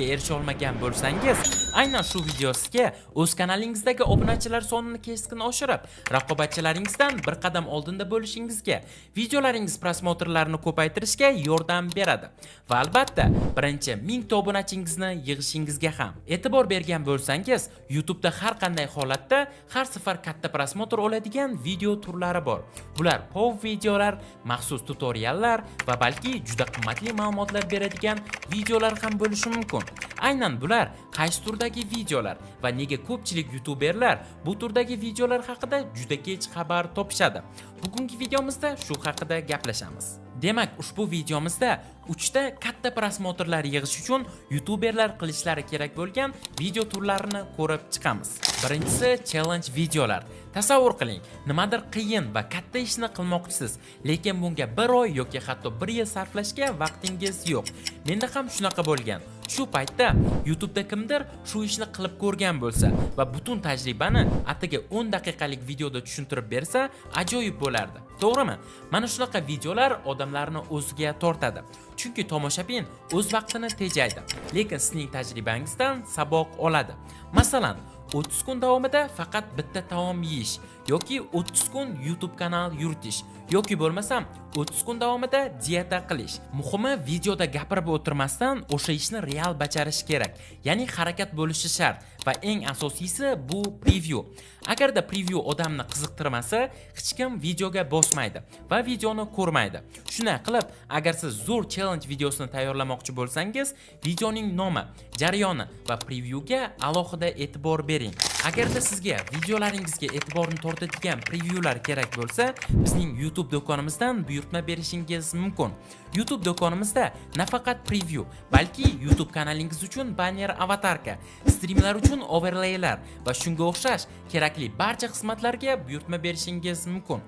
Erisha olmagan bo'lsangiz, aynan shu video sizga o'z kanalingizdagi obunachilar sonini keskin oshirib, raqobatchilaringizdan bir qadam oldinda bo'lishingizga, videolaringiz просмотр larini ko'paytirishga yordam beradi va albatta birinchi 1000 ta obunachingizni yig'ishingizga ham. E'tibor bergan bo'lsangiz, YouTube'da har qanday holatda har safar katta просмотр oladigan video turlari bor. Bular POV videolar, maxsus tutoriallar va balki juda qimmatli ma'lumotlar beradigan videolar ham bo'lishi mumkin. Aynan bular qaysi turdagi videolar va nega ko'pchilik youtuberlar bu turdagi videolar haqida juda kech xabar topishadi? Bugungi videomizda shu haqida gaplashamiz. Demak, ushbu videomizda 3 ta katta просмотр lar yig'ish uchun youtuberlar qilishlari kerak bo'lgan video turlarini ko'rib chiqamiz. Birinchisi challenge videolar. Tasavvur qiling, nimadir qiyin va katta ishni qilmoqchisiz, lekin bunga bir oy yoki hatto bir yil sarflashga vaqtingiz yo'q. Menda ham shunaqa bo'lgan. Shu paytda YouTube'da kimdir shu ishni qilib ko'rgan bo'lsa va butun tajribani atigi 10 daqiqalik videoda tushuntirib bersa, ajoyib bo'lardi. To'g'rimi? Mana shunaqa videolar odamlarni o'ziga tortadi. Chunki tomoshabin o'z vaqtini tejaydi, lekin sizning tajribangizdan saboq oladi. Masalan, 30 kun davomida faqat bitta taom yeyish yoki 30 kun YouTube kanal yuritish yoki bo'lmasam 30 kun davomida dieta qilish. Muhimi, videoda gapirib o'tirmasdan o'sha ishni real bajarish kerak. Ya'ni harakat bo'lishi shart va eng asosiysi bu preview. Agarda preview odamni qiziqtirmasa, hech kim videoga bosmaydi va videoni ko'rmaydi. Shunday qilib, agar siz zo'r challenge videosini tayyorlamoqchi bo'lsangiz, videoning nomi, jarayoni va previewga alohida e'tibor bering. Agarda sizga videolaringizga e'tiborni tortadigan previewlar kerak bo'lsa, bizning YouTube do'konimizdan buyurtma berishingiz mumkin. YouTube do'konimizda nafaqat preview, balki YouTube kanalingiz uchun banner, аватарка, strimlar uchun overlaylar va shunga o'xshash kerakli barcha xizmatlarga buyurtma berishingiz mumkin.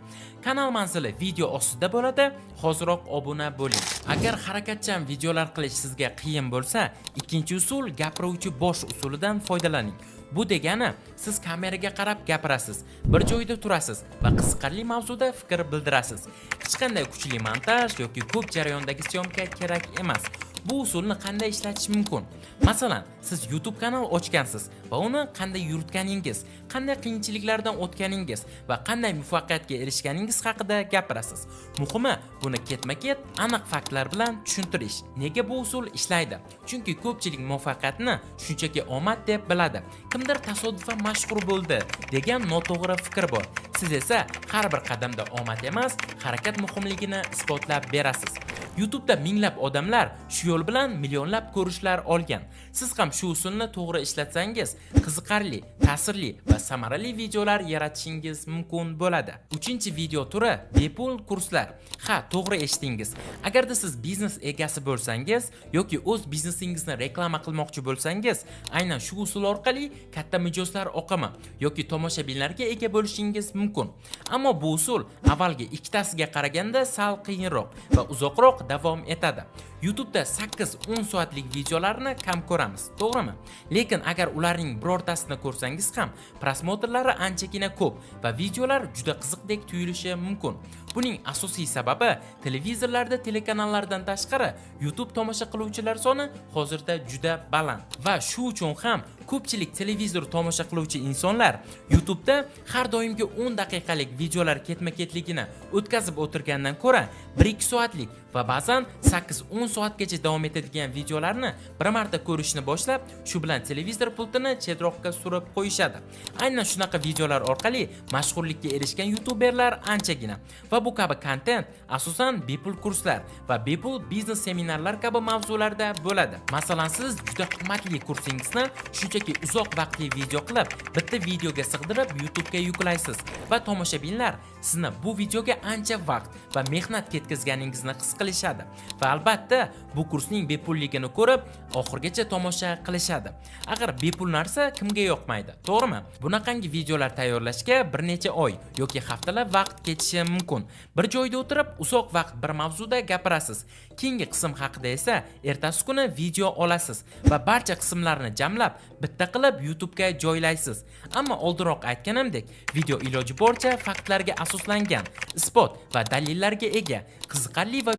Kanal manzili video ostida bo'ladi. Hoziroq obuna bo'ling. Agar harakatchan videolar qilish sizga qiyin bo'lsa, ikkinchi usul, gapiruvchi bosh usulidan foydalaning. Bu degani, siz kameraga qarab gapirasiz, bir joyda turasiz va qiziqarli mavzuda fikr bildirasiz. Hech qanday kuchli montaj yoki ko'p jarayondagi съёмка kerak emas. Bu usulni qanday ishlatish mumkin? Masalan, siz YouTube kanal ochgansiz va uni qanday yuritganingiz, qanday qiyinchiliklardan o'tganingiz va qanday muvaffaqiyatga erishganingiz haqida gapirasiz. Muhimi, buni ketma-ket aniq faktlar bilan tushuntirish. Nega bu usul ishlaydi? Chunki ko'pchilik muvaffaqiyatni shunchaki omad deb biladi. Kimdir tasodifan mashhur bo'ldi degan noto'g'ri fikr bor. Siz esa har bir qadamda omad emas, harakat muhimligini isbotlab berasiz. YouTube'da minglab odamlar shu yo'l bilan millionlab ko'rishlar olgan. Siz ham shu usulni to'g'ri ishlatsangiz, qiziqarli, ta'sirli va samarali videolar yaratishingiz mumkin bo'ladi. Uchinchi video turi bepul kurslar. Ha, to'g'ri eshitdingiz. Agarda siz biznes egasi bo'lsangiz yoki o'z biznesingizni reklama qilmoqchi bo'lsangiz, aynan shu usul orqali katta mijozlar oqimi yoki tomoshabinlarga ega bo'lishingiz mumkin. Ammo bu usul avvalgi ikkitasiga qaraganda sal qiyinroq va uzoqroq davom etadi. YouTube'da 8-10 soatlik videolarni kam ko'ramiz, to'g'rimi? Lekin agar ularning birortasini ko'rsangiz ham, просмотр lari anchagina ko'p va videolar juda qiziqdek tuyulishi mumkin. Buning asosiy sababi, televizorlarda telekanallardan tashqari YouTube tomosha qiluvchilar soni hozirda juda baland va shu uchun ham ko'pchilik televizor tomosha qiluvchi insonlar YouTube'da har doimgi 10 daqiqalik videolar ketma-ketligini o'tkazib o'tirgandan ko'ra 1-2 soatlik va ba'zan 8-10 soatgacha davom etadigan videolarni bir marta ko'rishni boshlab, shu bilan televizor pultini chetroqqa surib qo'yishadi. Aynan shunaqa videolar orqali mashhurlikka erishgan youtuberlar anchagina va bu kabi kontent asosan bepul kurslar va bepul biznes seminarlar kabi mavzularda bo'ladi. Masalan, siz juda qimmatli kursingizni shunchaki uzoq vaqtli video qilib, bitta videoga sig'dirib YouTube'ga yuklaysiz va tomoshabinlar sizni bu videoga ancha vaqt va mehnat ketkazganingizni his qilishadi va albatta bu kursning bepulligini ko'rib, oxirigacha tomosha qilishadi. Axir bepul narsa kimga yoqmaydi, to'g'rimi? Bunaqangi videolar tayyorlashga bir necha oy yoki haftalab vaqt ketishi mumkin. Bir joyda o'tirib, uzoq vaqt bir mavzuda gapirasiz. Keyingi qism haqida esa ertasi kuni video olasiz va barcha qismlarni jamlab, bitta qilib YouTube'ga joylaysiz. Ammo oldinroq aytganimdek, video iloji boricha faktlarga asoslangan, isbot va dalillarga ega. Qiziqarli va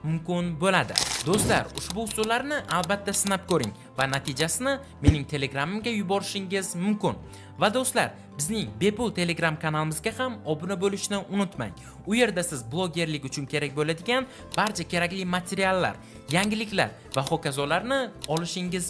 mumkin bo'ladi. Do'stlar, ushbu usullarni albatta sinab ko'ring va natijasini mening Telegramimga yuborishingiz mumkin. Va do'stlar, bizning bepul Telegram kanalimizga ham obuna bo'lishni unutmang. U yerda siz blogerlik uchun kerak bo'ladigan barcha kerakli materiallar, yangiliklar va hokazolarni olishingiz